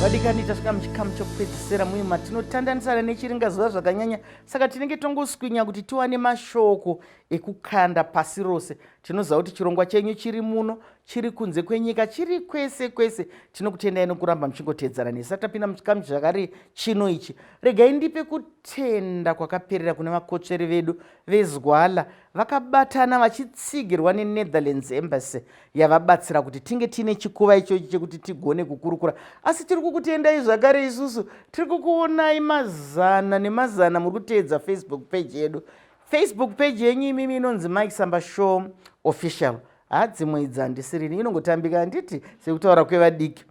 Vadikani, tasvika muchikamu chokupedzisira muye matinotandanisana nechiringazuva zvakanyanya, saka tinenge tongoswinya kuti tiwane mashoko ekukanda pasi rose. Tinoziva kuti chirongwa chenyu chiri muno, chiri kunze kwenyika, chiri kwese kwese. Tinokutendai nokuramba muchingotedzana nesu. Tapinda muchikamu zvakare chino ichi, regai ndipe kutenda kwakaperera kune vakotsveri vedu veZwala vakabatana vachitsigirwa neNetherlands Embassy yavabatsira kuti tinge tiine chikuva ichochi chekuti tigone kukurukura. Asi tiri kukutendai zvakare isusu tiri kukuonai mazana nemazana muri kuteedza Facebook page yedu. Facebook page yenyu imimi inonzi Mike Samba Show Official. Ha, dzimwe idzi handisirini, inongotambika handiti, sekutaura kwevadiki.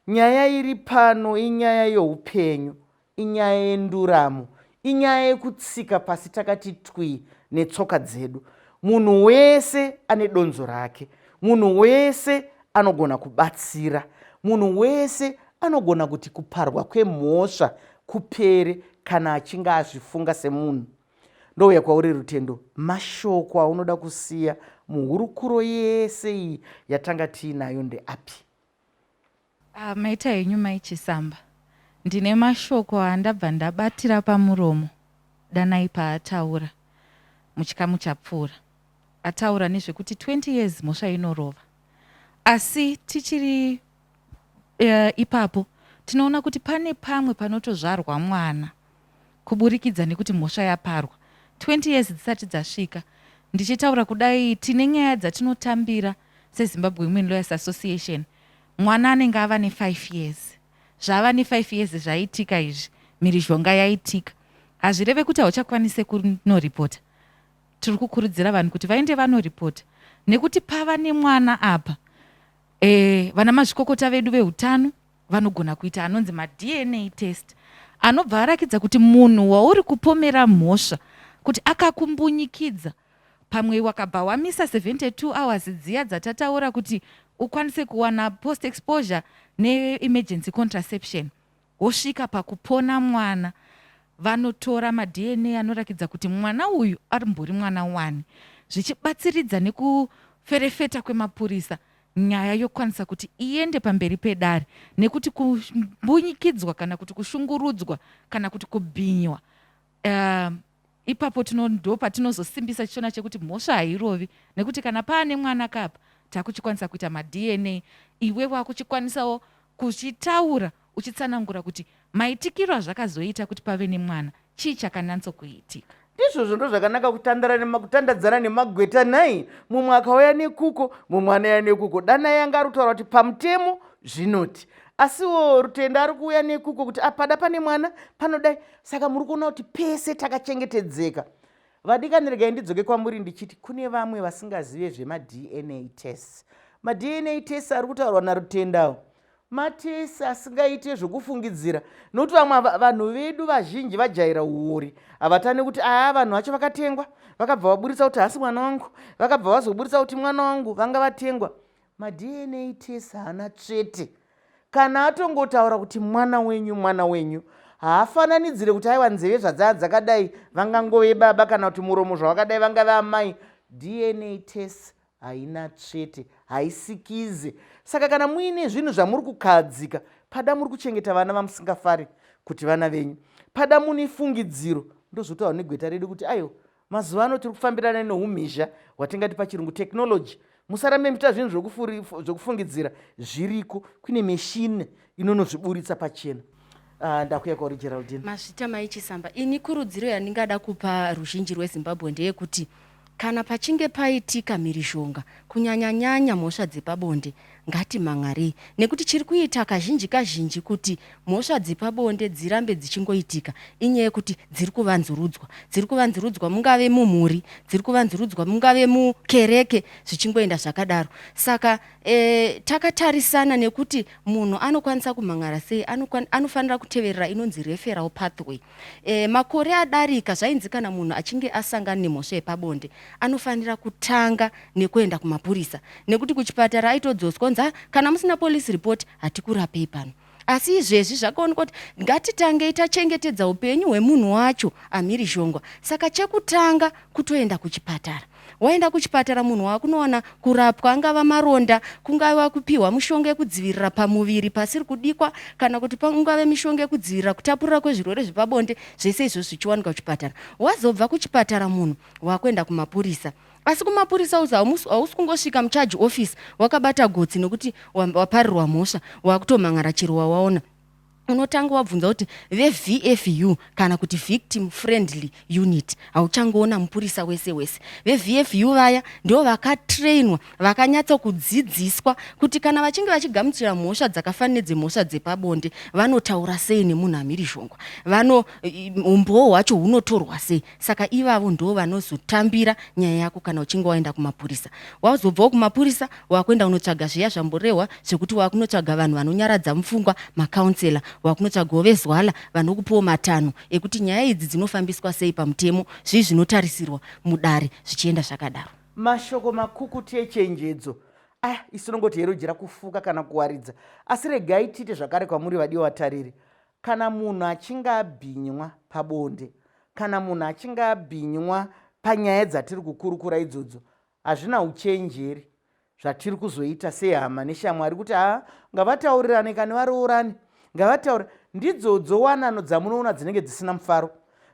Nyaya iri pano inyaya youpenyu, inyaya yenduramo, inyaya yekutsika pasi takati twi netsoka dzedu. Munhu wese ane donzo rake, munhu wese anogona kubatsira, munhu wese anogona kuti kuparwa kwemhosva kupere kana achinge azvifunga semunhu. Ndouya kwauri Rutendo, mashoko aunoda kusiya muhurukuro yese iyi yatanga tiinayo ndeapi? Ah, maita henyu Mai Chisamba. Ndine mashoko andabva ndabatira pamuromo Danai paataura muchikamu chapfuura. Ataura nezvekuti 20 years mhosva inorova. Asi tichiri ipapo tinoona kuti pane pamwe panotozvarwa mwana kuburikidza nekuti mhosva yaparwa 20 years dzisati dzasvika. Ndichitaura kudai tine nyaya dzatinotambira seZimbabwe Women Lawyers Association. Mwana anenge ava ne5 years. Zvava ne5 years zvaitika izvi, mhirizhonga yaitika. Hazvireve kuti hauchakwanise kunoripota. Tiri kukurudzira vanhu kuti vaende vanoripota nekuti pava nemwana apa. Vana mazvikokota vedu veutano vanogona kuita anonzi maDNA test anobva arakidza kuti munhu wauri kupomera mhosva kuti akakumbunyikidza, pamwe wakabva wamisa 72 hours dziya dzatataura kuti ukwanise kuwana post exposure neemergency contraception, wosvika pakupona mwana, vanotora maDNA anorakidza kuti mwana uyu arimbori mwana wani, zvichibatsiridza nekuferefeta kwemapurisa, nyaya yokwanisa kuti iende pamberi pedare nekuti kumbunyikidzwa kana kuti kushungurudzwa kana kuti kubhinywa. Ipapo ndo patinozosimbisa chichona chekuti mhosva hairovi, nekuti kana paane mwana kapa takuchikwanisa kuita maDNA, iwe wakuchikwanisawo kuchitaura uchitsanangura kuti maitikiro azvakazoita kuti pave nemwana, chii chakanatsokuitika. Ndizvozvo, ndo zvakanaka kutandadzana nemagweta nhai. Mumwe akauya nekuko, mumwe anouya nekuko. Danai anga ari kutaura kuti pamutemo zvinoti, asiwo Rutendo ari kuuya nekuko kuti apada pane mwana panodai. Saka muri kuona kuti pese takachengetedzeka. Vadikani, regai ndidzoke kwamuri ndichiti kune vamwe vasingazive zvemaDNA tests. MaDNA tests ari kutaurwa naRutendawo matesi asingaite zvokufungidzira, nokuti vamwe vanhu vedu vazhinji vajaira uori, havatani kuti aya vanhu vacho vakatengwa, vakabva vaburitsa kuti hasi mwana wangu, vakabva vazoburitsa kuti mwana wangu vanga vatengwa. MaDNA test haana tsvete. Kana atongotaura kuti mwana wenyu, mwana wenyu. Haafananidzire kuti aiwa, nzeve zvadzaa dzakadai vangangove baba, kana kuti muromo zvawakadai vangave amai. DNA test haina tsvete, haisikize. Saka kana muine zvinhu zvamuri kukahadzika, pada muri kuchengeta vana vamusingafari kuti vana venyu, pada mune fungidziro, ndozotaura negweta redu kuti aiwa, mazuva ano tiri kufambirana neumhizha hwatingati pachirungu technology. Musarambe muchiita zvinhu zvokufungidzira, zviriko, kune machine inonozviburitsa pachena. Ndakuya kwauri Geraldine. Mazvita Mai Chisamba. Ini kurudziro yandingada kupa ruzhinji rweZimbabwe ndeyekuti kana pachinge paitika mhirizhonga, kunyanya-nyanya mhosva dzepabonde, ngatimhan'arei, nekuti chiri kuita kazhinji kazhinji kuti mhosva dzepabonde dzirambe dzichingoitika inyaya yekuti dziri kuvanzurudzwa. Dziri kuvanzurudzwa mungave mumhuri, dziri kuvanzurudzwa mungave mukereke, zvichingoenda zvakadaro. Saka takatarisana nekuti munhu anokwanisa kumhan'ara sei, anofanira kuteverera inonzi referral pathway. Makore adarika zvainzi kana munhu achinge asangana nemhosva yepabonde anofanira kutanga nekuenda kumapurisa, nekuti kuchipatara aitodzoswa kunzi, kana musina police report hatikurapei pano. Asi izvezvi zvakaonekwa kuti ngatitangei tachengetedza upenyu hwemunhu wacho amhirizhongwa. Saka chekutanga kutoenda kuchipatara. Waenda kuchipatara munhu waakunowana kurapwa, angava maronda, kungava kupiwa mishonga yekudzivirira pamuviri pasiri kudikwa, kana kuti ungave mishonga yekudzivirira kutapurira kwezvirwere zvepabonde, zvese izvozvo zvichiwanikwa kuchipatara. Wazobva kuchipatara munhu wakuenda kumapurisa. Asi kumapurisa uzi hausi kungosvika mucharge office wakabata gotsi nekuti waparirwa mhosva, wakutomhan'ara chero wawaona. Unotanga wabvunza kuti veVFU kana kuti Victim Friendly Unit. Hauchangoona mupurisa wese wese. VeVFU vaya ndo vakatrainwa, vakanyatsokudzidziswa kuti kana vachinge vachigamuchira mhosva dzakafanana nedzemhosva dzepabonde, vanotaura sei nemunhu amhirizhongwa, vano umbowo hwacho hunotorwa sei. Saka ivavo ndo vanozotambira nyaya yako kana uchinge waenda kumapurisa. Wazobvawo kumapurisa wakuenda unotsvaga zviya zvamborehwa zvekuti wakunotsvaga vanhu vanonyaradza mupfungwa, makaunsela, wakunotsvagawo vezwala vanokupawo matanho ekuti nyaya idzi dzinofambiswa sei pamutemo, zvii zvinotarisirwa mudare, zvichienda zvakadaro. Mashoko makukutu echenjedzo aya, isu tinongoti hero jira kufuka kana kuwaridza, asi regai tiite zvakare kwamuri vadiwa vatariri. Kana munhu achinge abhinywa pabonde, kana munhu achinge abhinywa panyaya dzatiri kukurukura idzodzo, hazvina uchenjeri zvatiri kuzoita sehama neshamwari kuti haa ngavataurirane kani varoorane, ngavataura. Ndidzodzo wanano dzamunoona dzinenge dzisina mufaro,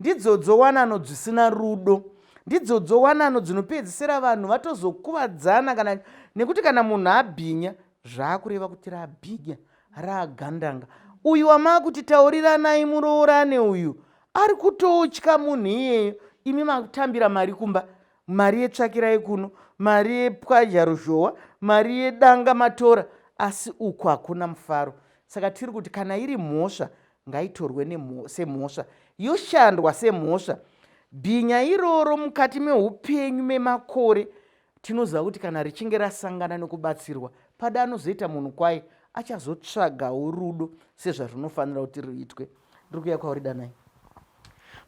ndidzodzo wanano dzisina rudo, ndidzodzo wanano dzinopedzisira vanhu vatozokuvadzana, kana nekuti kana munhu abhinya zvaakureva kuti rabhinya raagandanga. Uyu wamaakuti tauriranai muroorane uyu ari kutotya munhu iyeyo. Imi makutambira mari kumba, mari yetsvakirai kuno, mari yepwazha ruzhowa, mari yedanga matora, asi uku hakuna mufaro. Saka tiri kuti kana iri mhosva ngaitorwe semhosva, yoshandwa semhosva. Bhinya iroro mukati meupenyu memakore tinoziva kuti kana richinge rasangana nekubatsirwa, pada anozoita munhu kwaye, achazotsvagawo rudo sezvazvinofanira kuti ruitwe. Ndiri kuuya kwauri Danai.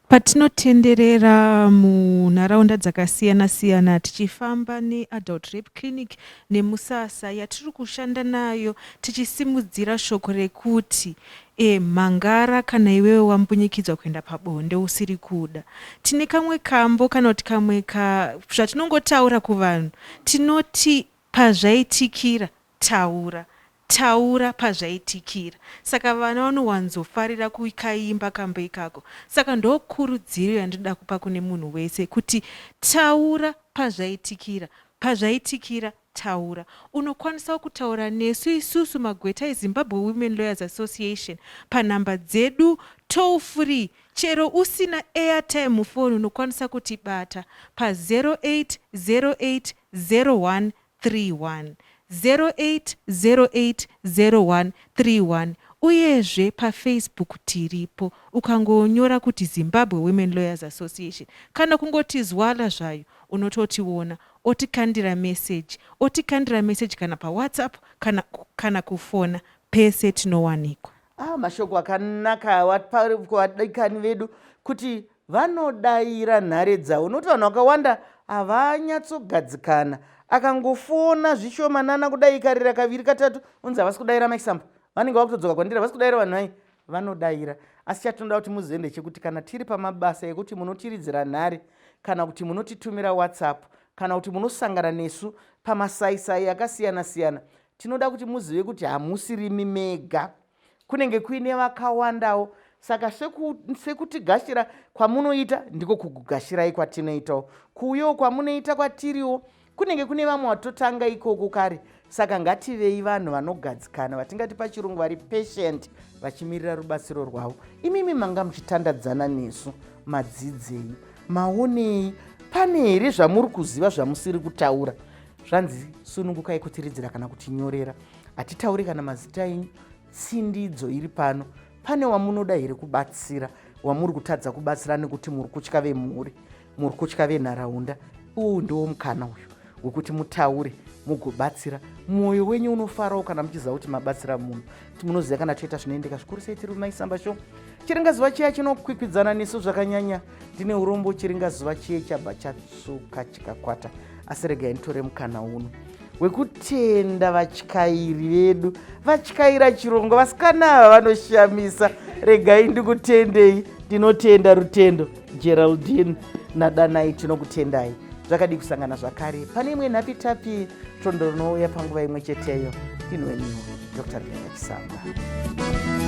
Patinotenderera munharaunda dzakasiyana-siyana tichifamba neAdult Rape Clinic neMusasa yatiri kushanda nayo tichisimudzira shoko rekuti e, mhangara kana iwewe wambunyikidzwa kuenda pabonde usiri kuda. Tine kamwe kambo kana kuti kamwe ka zvatinongotaura kuvanhu tinoti pazvaitikira taura. Taura pazvaitikira. Saka vana vanowanzofarira kukaimba kambo ikako. Saka ndokurudziro yandinoda kupa kune munhu wese kuti taura pazvaitikira. Pazvaitikira taura. Unokwanisawo kutaura nesu isusu magweta eZimbabwe Women Lawyers Association panhamba dzedu toll free. Chero usina airtime mufoni unokwanisa kutibata pa 0808 01 31 0808 01 31 uyezve paFacebook tiripo, ukangonyora kuti Zimbabwe Women Lawyers Association kana kungoti Zwala zvayo unototiona, otikandira message, otikandira message kana paWhatsApp kana, kana kufona, pese tinowanikwa. Ah, mashoko akanaka wapa kuvadikani vedu kuti vanodaira nhare dzavo nokuti vanhu vakawanda havanyatsogadzikana. Akangofona zvishomanana kudai ikarira kaviri katatu unzi havasi kudaira maisamba, vanenge vakutodzoka kwandiri, havasi kudaira vanhu vai vanodaira. Asi chatinoda kuti muzive ndechekuti kana tiri pamabasa ekuti munotiridzira nhare kana kuti munotitumira WhatsApp kana kuti munosangana nesu pamasaisai akasiyana siyana, tinoda kuti muzive kuti hamusirimi mega, kunenge kuine vakawandawo. Saka sekutigashira kwamunoita ndiko kukugashirai kwatinoitawo, kuuyawo kwamunoita kwatiriwo kunenge kune vamwe watotanga ikoko kare. Saka ngativei vanhu vanogadzikana, vatingati pachirungu vari patient, vachimirira rubatsiro rwavo. Imimi manga muchitandadzana nesu, madzidzei, maonei, pane here zvamuri kuziva zvamusiri kutaura? Zvanzi sunungukai kutiridzira kana kutinyorera, hatitauri kana mazita enyu, tsindidzo iri pano. Pane wamunoda here kubatsira wamuri kutadza kubatsira nekuti muri kutya vemhuri, muri kutya venharaunda? Uwu ndiwo mukana uyu wekuti mutaure mugobatsira. Mwoyo wenyu unofarawo kana muchiziva kuti mabatsira munhu. Munoziva kana toita zvinoendeka zvikuru sei tiri muMaisamba Show. Chiringazuva chiya chinokwikwidzana nesu zvakanyanya. Ndine urombo, chiringazuva chiye chabva chatsvuka chikakwata. Asi regai nditore mukana uno wekutenda vatyairi vedu vatyaira chirongo. Vasikana ava vanoshamisa. Regai ndikutendei. Ndinotenda Rutendo, Geraldine naDanai, tinokutendai. Zvakadii kusangana zvakare pane imwe nhapitapi svondo rinouya panguva imwe cheteyo. Ndini wenyuwo Dr. Rebecca Chisamba.